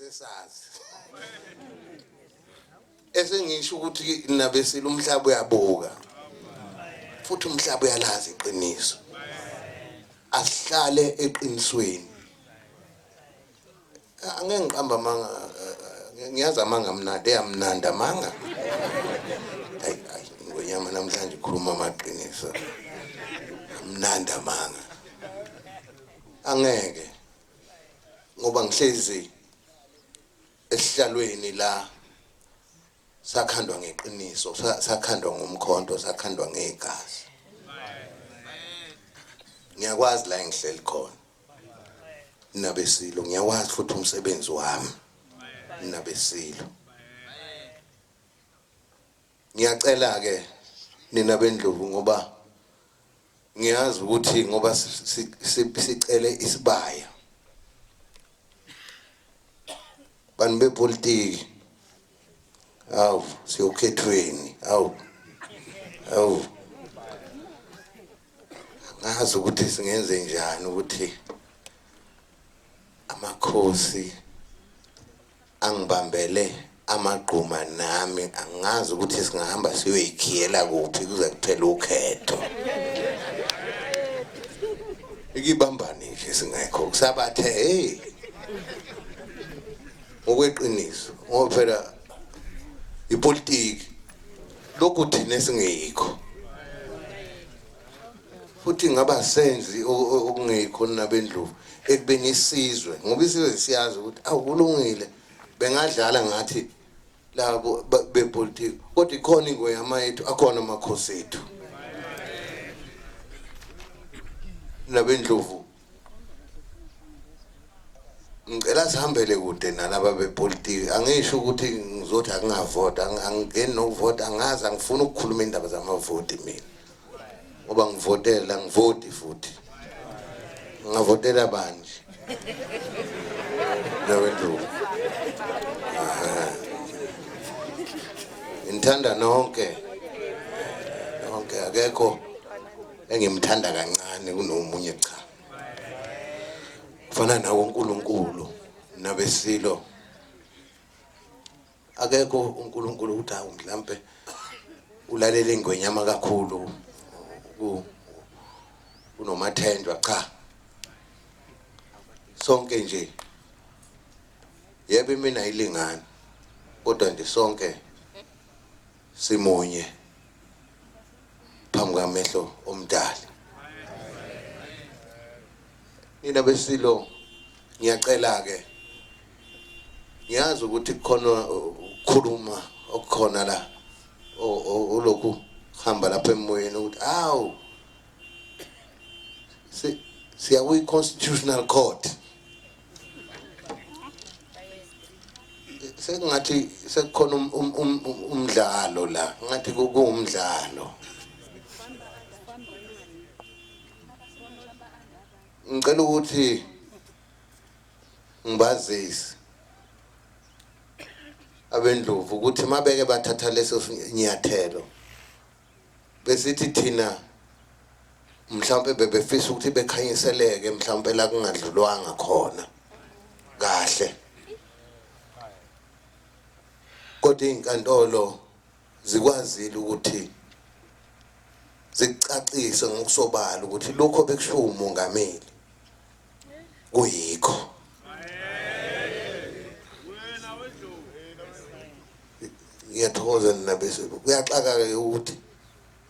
Esesazi esengisho ukuthi nabesile umhlaba uyabuka futhi umhlaba uyalazi iqiniso. Asihlale eqinisweni. Angeke ngiqamba amanga, ngiyazi amanga amnandi, eyamnandi amanga. Hayi hayi, ngonyama namhlanje ikhuluma amaqiniso. Amnandi amanga. Angeke ngoba ngihlezi esihlalweni la sakhandwa ngeqiniso, sakhandwa ngomkhonto, sakhandwa ngegazi. Ngiyakwazi la engihleli khona nabesilo, ngiyawazi futhi umsebenzi wami nabesilo. Ngiyacela ke nina bendlovu, ngoba ngiyazi ukuthi ngoba sicele isibaya bantu bepolitiki, awu siyokhethweni, awu awu ngazi ukuthi singenze njani ukuthi amakhosi angibambele amagquma nami angazi ukuthi singahamba siyoyikhiyela kuphi kuze kuphele ukhetho. Ikibambane nje singekho kusabathe hey ngokweqiniso, ngoba phela ipolitiki lokhu thina esingeyikho futhi ngaba senzi okungekho nabendlovu ekubeni isizwe, ngoba isizwe siyazi ukuthi awukulungile bengadlala ngathi labo bepolitiki, kodwa ikhona ingweyama yethu, akhona amakhosi ethu nabendlovu. Ngicela sihambele kude nalaba bepolitiki. Angisho ukuthi ngizothi akungavota, angingeni nokuvota, angazi, angifuni ukukhuluma indaba zamavoti mina, ngoba ngivotela ngivoti futhi ngingavotela bani nabendlovu. Ngithanda nonke nonke, akekho engimthanda kancane kunomunye, cha. Kufana nawo uNkulunkulu nabesilo, akekho uNkulunkulu ukuthi hawu mhlambe ulalela ingwenyama kakhulu kunomathenjwa, cha. Sonke nje yebo imina ayilingani, kodwa nje sonke simunye phambi kwamehlo omdali. Nina besilo ngiyacela ke, ngiyazi ukuthi kukhona ukukhuluma okukhona la olokhu hamba lapha emoyeni ukuthi awu siya kwi constitutional court, sekungathi sekukhona umdlalo la, ngathi kuwumdlalo. Ngicela ukuthi ngibazise abendlovu ukuthi mabeke bathatha leso sinyathelo, besithi thina mhlawumbe bebefisa ukuthi bekhanyiseleke mhlawumbe la kungadlulwanga khona kahle, kodwa izinkantolo zikwazile ukuthi zicacise ngokusobala ukuthi lokho bekushiwo umongameli kuyikho. Ngiyathokoza nina bese kuyaxaka-ke ukuthi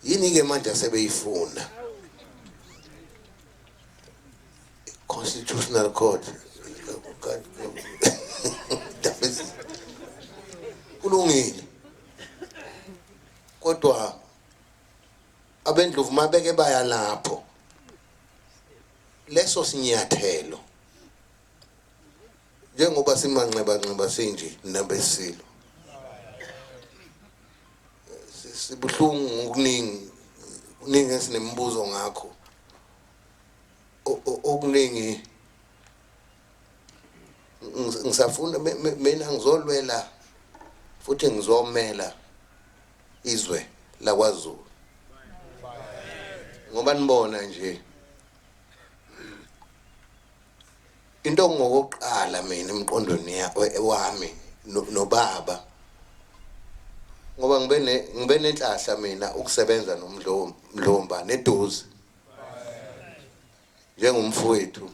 yini-ke manje asebeyifuna constitutional court. Kulungile, kodwa abendlovu mabeke baya lapho leso sinyathelo, njengoba simanxeba nxeba sinje nabesilo, sibuhlungu ngokuningi, kuningi esinemibuzo ngakho, okuningi ngisafuna mina ngizolwela futhi ngizomela izwe lakwaZulu, ngoba nibona nje Into ngokokuqala mina emqondweni wami nobaba, ngoba ngibe nenhlahla mina ukusebenza noMdlokombane eduze njengomfowethu,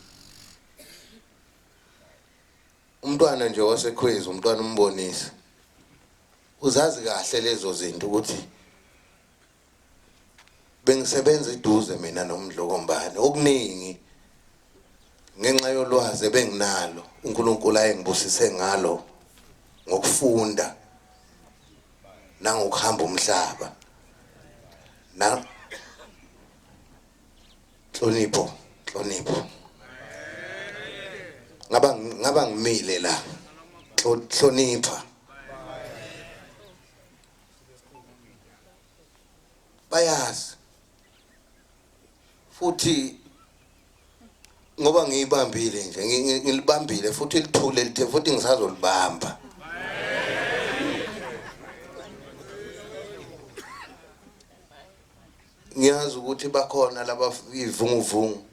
umntwana nje waseKhwezi, umntwana umbonisi uzazi kahle lezo zinto ukuthi bengisebenza eduze mina noMdlokombane okuningi ngenxa yolwazi ebenginalo uNkulunkulu ayengibusise ngalo ngokufunda nangokuhamba umhlaba na nhlonipho nhlonipho ngaba ngimile la hlonipha bayazi futhi ngoba ngiyibambile nje ngilibambile futhi lithule lithe futhi ngisazolibamba. Ngiyazi ukuthi bakhona laba ivunguvungu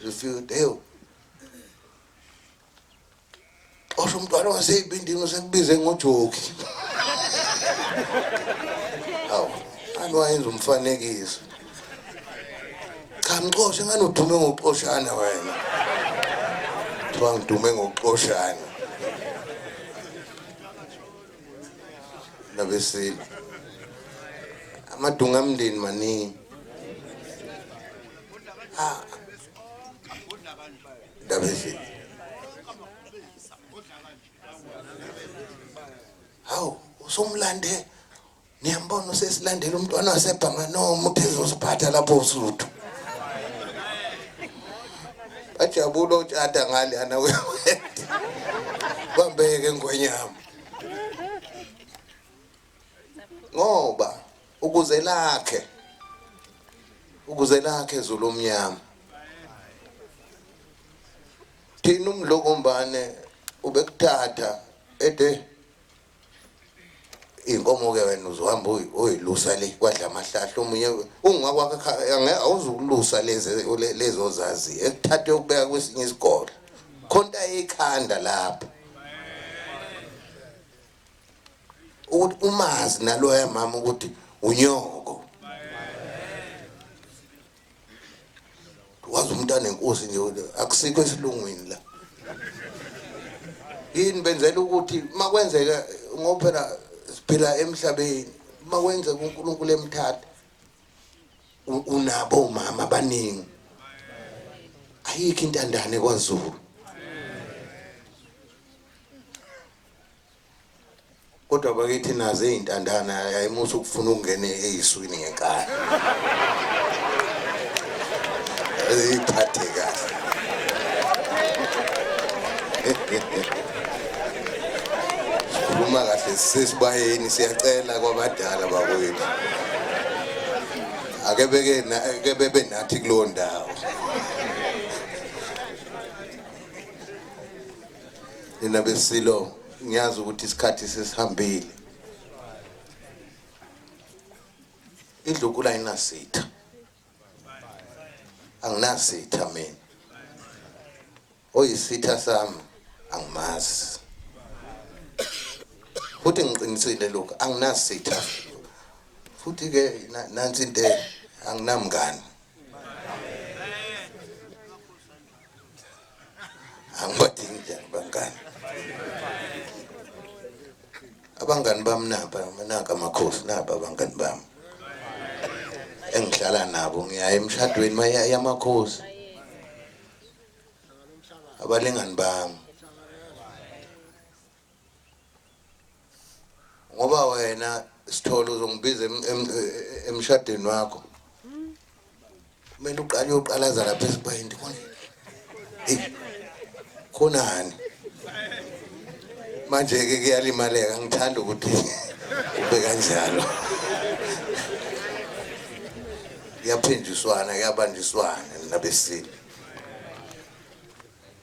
zifika, hey, xosha umntwana waseyibindini usekubize ngojoki. Hawu, ani wayenza umfanekiso. Cha, mxoshe ngani udume ngokuxoshana wena. Kuthiwa ngidume ngokuxoshana. Nabesilo. Amadunga amndeni maningi. Ah. Ndabezini. Hawu, usumlande niyambona usesilandela umntwana wasebhanganoma uthi ezosiphatha lapho usuthu. Bajabula otshata ngale ana wewethu. Bambeke ngonyama. Ngoba ukuze lakhe Zulu omnyama thina uMdlokombane ubekuthatha ede inkomo ke wena uzohamba uyilusa le kwadla amahlahla omunye ungakwakho awuzukulusa lezi lezo zazi ekuthathe ukubeka kwesinye isikole khonta ekhanda lapho ukuthi umazi naloya mama ukuthi unyoko wazi umntana enkosi nje akusikho esilungwini la. Yini benzela ukuthi makwenzeka, ngoba phela siphila emhlabeni, makwenzeka uNkulunkulu emthatha unabo umama abaningi, ayikho intandane kwaZulu. Kodwa bakithi nazo izintandane ayimusa ukufuna ukungena eyiswini ngenkani, iphathe kahle. Sikhuluma kahle sesibayeni, siyacela kwabadala bakwethu ake beke ake bebe nathi kulowo ndawo. Nina besilo, ngiyazi ukuthi isikhathi sesihambile. Indlunkulu ayinasitha, anginasitha mina. Oyisitha sami angimazi futhi ngiqinisile lokhu, anginasitha. Futhi ke nansi into, anginamngani, angibadingi nje abangani. Abangani bami napa, nanka amakhosi, napa abangani bami engihlala nabo. Ngiya emshadweni maya yamakhosi, abalingani bami, ngoba wena sithole uzongibiza emshadweni wakho, kumele uqale uyoqalaza lapha esibayeni khona. Hey, khonani manje-ke kuyalimaleka, ngithanda ukuthi ube kanjalo. Kuyaphenjiswana, kuyabanjiswana nabesilo.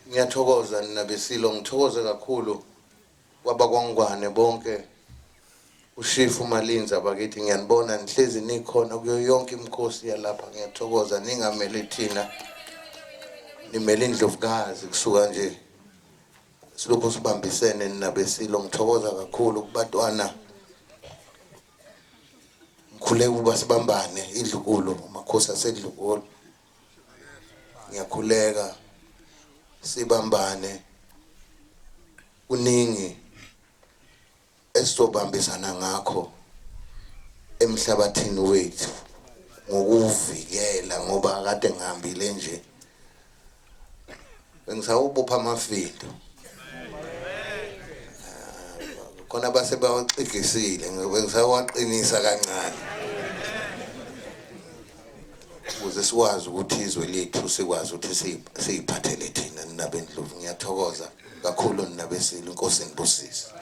Ngiyathokoza nina besilo, ngithokoze kakhulu kwabakwangwane bonke, ushifu Malinza bakithi, ngiyanibona nihlezi nikhona kuyo yonke imikhosi yalapha. Ngiyathokoza, ningameli thina, nimele indlovukazi kusuka nje. Silokhu sibambisene nabesilo. Ngithokoza kakhulu kubatwana, ngikhuleka ukuba sibambane indlunkulu, amakhosi asendlunkulu. Ngiyakhuleka sibambane, kuningi esizobambisana ngakho emhlabathini wethu ngokuwuvikela, ngoba kade ngihambile nje bengisawubopha amafindo khona base bawaxigisile, bengisawaqinisa kancane ukuze sikwazi ukuthi izwe lethu sikwazi ukuthi siyiphathele thina nina bendlovu. Ngiyathokoza kakhulu nina besilo, inkosi nibusise.